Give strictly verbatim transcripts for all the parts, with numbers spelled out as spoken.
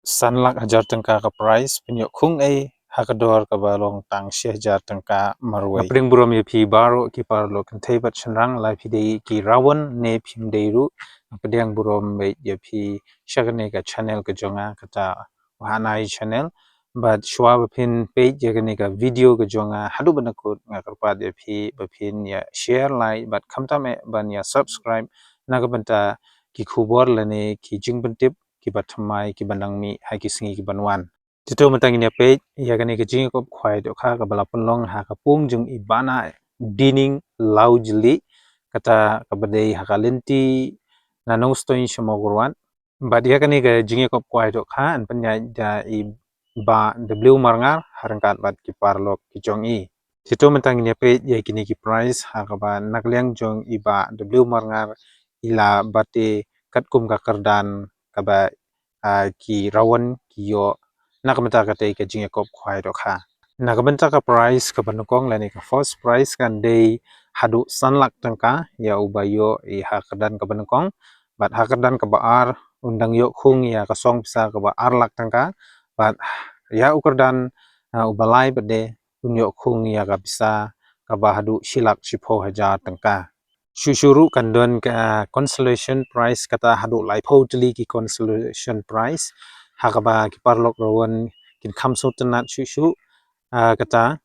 san lak hajar tyngka ka prize, phin ïoh khung ei ha ka dor kaba long tang shi hajar tyngka marwei. Nga pdiang burom ïa phi baroh ki paralok kynthei bad shynrang, la phi dei ki rawon ne phim dei ruh, nga pdiang burom bad ïa phi sha kane ka channel ka jong nga, kata Wahanai channel. Bad shuwa ba phin peit ïa kane ka video ka jong nga haduh ban da kut, nga kyrpad ïa phi ba phin ïa share, like bad khamtam eh ban ïa subscribe na ka bynta ki khubor lane ki jingpyntip kiba thymmai kiba nang mih ha ki sngi kiban wan. Te to mynta ngin ïa peit ïa kane ka jingïakop khwai dohkha kaba la pynlong ha ka pung jong i Bah Dining Lawjylli, kata kaba dei ha ka lynti na Nongstoiñ sha Mawkyrwat. Bad ïa kane ka jingïakop khwai dohkha yn pynïaid da i Bah W Marngar ha ryngkat bad ki paralok ki jong i. Te to mynta ngin ïa peit ïa kine ki prize ha kaba na ka liang jong i Bah W Marngar i la bate katkum ka kyrdan kaba, ah, ki rawon ki ïoh na ka bynta katei ka jingïakop khwai dohkha. Na ka bynta ka prize kaba nyngkong lane ka first prize kan dei haduh san lak tyngka ïa uba ïoh i ha kyrdan kaba nyngkong. Bad ha kyrdan kaba ar un dang ïoh khung ïa ka song pisa kaba ar lak tyngka. Bad ïa u kyrdan, ah, uba lai pat de un ïoh khung ïa ka pisa kaba haduh shi lak shiphew hajar tyngka. Shuh shuh ruh kan don ka consolation prize, kata haduh laiphew tylli ki consolation prize ha kaba ki paralok rawon kin kham sngewtynnat shuh shuh. Ah, kata,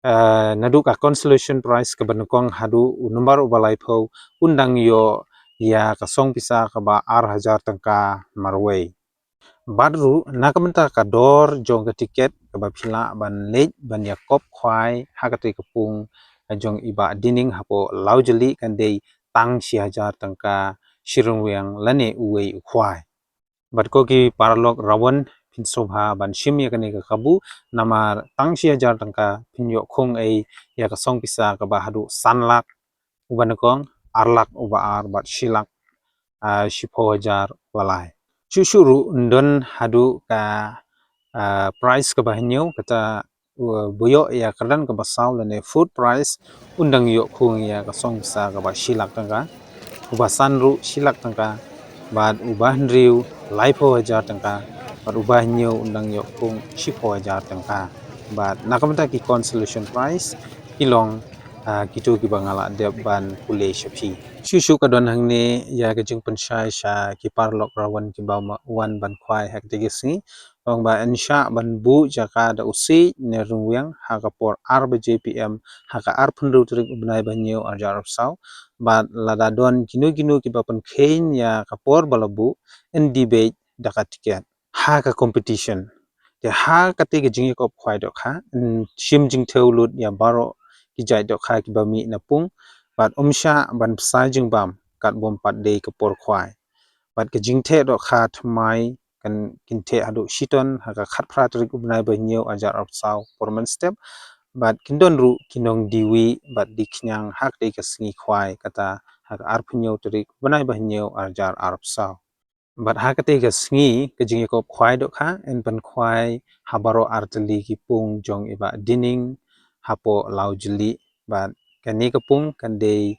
ah, naduh ka consolation prize kaba nyngkong haduh u nombar uba laiphew un dang ïoh ïa ka song pisa kaba ar hajar tyngka marwei. Bad ruh na ka bynta ka dor jong ka tiket kaba phi lah ban leit ban ïakop khwai ha katei ka pung jong i Bah Dining hapoh Lawjylli kan dei tang shi hajar tyngka shi ryngwiang lane uwei u khwai. Bad ko ki paralok rawon phin sngewbha ban shim ïa kane ka kabu, namar tang shi hajar tyngka phin ïoh khung ei ïa ka song pisa kaba haduh san lak uba nyngkong, ar lak uba ar bad shi lak, ah, shiphew hajar uba lai. Shuh shuh ruh yn don haduh ka, ah, prize kaba hynñiew, kata, uh, uba ïoh ïa ka kyrdan kaba saw lane fourth prize un dang ïoh khung ïa ka song pisa kaba shi lak tyngka, uba san ruh shi lak tyngka, bad uba hynriew laiphew hajar tyngka, bad uba hynñiew un dang ïoh khung shiphew hajar tyngka. Bad na ka bynta ki consolation prize ki long, ah, kito kiba nga la dep ban pule sha phi. Shuh shuh ka don hangne ïa ka jingpynshai sha ki paralok rawon kiba ma-, wan ban khwai ha katei ka sngi. Ong ba yn shah ban buh jaka da u siej ne ryngwiang ha ka por ar baje P M ha ka arphew hynriew tarik u bnai ba hynñiew arhajar arphew saw. Bad lada don kino kino kiba pynkheiñ ïa ka por ba la buh, yn debate da ka tiket ha ka competition. Te ha katei ka jingïakop khwai dohkha, yn shim jingthew lut ïa baroh ki jait dohkha kiba mih na pung, bad ym shah ban bsa jingbam katba ym pat dei ka por khwai. Bad ka jingtheh dohkha thymmai kan kin theh haduh shiton ha ka khatphra tarik u bnai ba hynñiew arhajar arphew saw por mynstep. Bad kin don ruh ki nongdie wieh bad die khñiang ha katei ka sngi khwai, kata ha ka arphew hynñiew tarik u bnai ba hynñiew arhajar arphew saw. Bad ha katei ka sngi ka jingïakop khwai dohkha yn pynkhwai ha baroh artylli ki pung jong i Bah Dining hapoh Lawjylli. Bad kane ka pung kan dei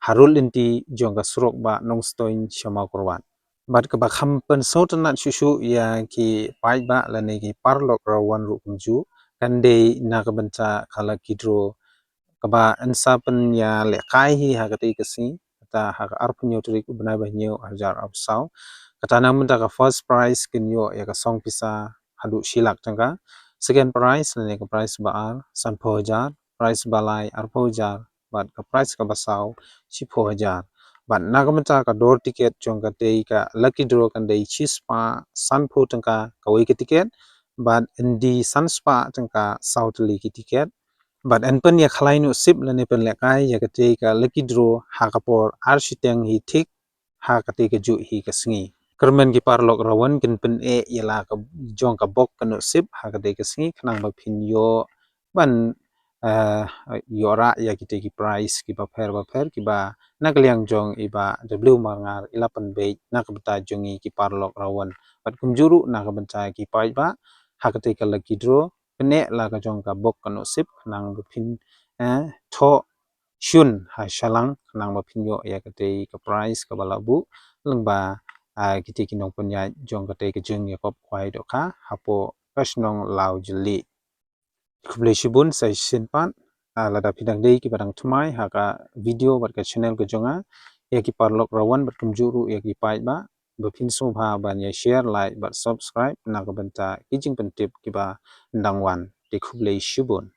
harud lynti jong ka surok ba Nongstoiñ sha Mawkyrwat. Bad kaba kham pynsngewtynnat shuh shuh ïa ki paidbah lane ki paralok rawon ruh kumjuh kan dei na ka bynta ka lucky draw kaba yn sa pynïalehkai hi ha katei ka sngi, kata ha ka arphew hynñiew tarik u bnai ba hynñiew arhajar arphew saw. Kata na ka bynta ka first prize kin ïoh ïa ka song pisa haduh shi lak tyngka. Second prize lane ka prize ba ar sanphew hajar, prize ba lai arphew hajar, bad ka prize kaba saw shiphew hajar. Bad na ka bynta ka dor tiket jong katei ka lucky draw kan dei shispah sanphew tyngka kawei ka tiket, bad yn die san spah tyngka saw tylli ki tiket. Bad yn pynïakhlaiñ nusip lane pynlehkai ïa katei ka lucky draw ha ka por ar shiteng hi thik ha katei kajuh hi ka sngi. Kyrmen ki paralok rawon kin pyneh ïa la ka jong ka bok ka nusip ha katei ka sngi khnang ba phin ïoh ban, eh, ïoh rah ïa kitei ki prize kiba pher ba pher kiba na ka liang jong i Bah W Marngar i la pynbeit na ka bynta jong ngi ki paralok rawon. Bad kumjuh ruh na ka bynta ki paidbah ha katei ka lucky draw pyneh la ka jong ka bok ka nusip khnang ba phin, eh, thoh shun ha shalang khnang ba phin ïoh ïa katei ka prize kaba la buh lyngba ah, kiti ki nongpynïaid jong kata ka jingïakop khwai dohkha hapoh ka shnong Lawjylliew. Khublei shibun sa shisien pat, ah, lada phi dang dei kiba dang thymmai ha ka video bad ka channel ka jong nga, ïa ki paralok rawan bad kumjuh ruh ïa ki paidbah, ba phin sngewbha ban ïa share, like bad subscribe na ka bynta ki jingpyntip kiba dang wan. Te khublei shibun.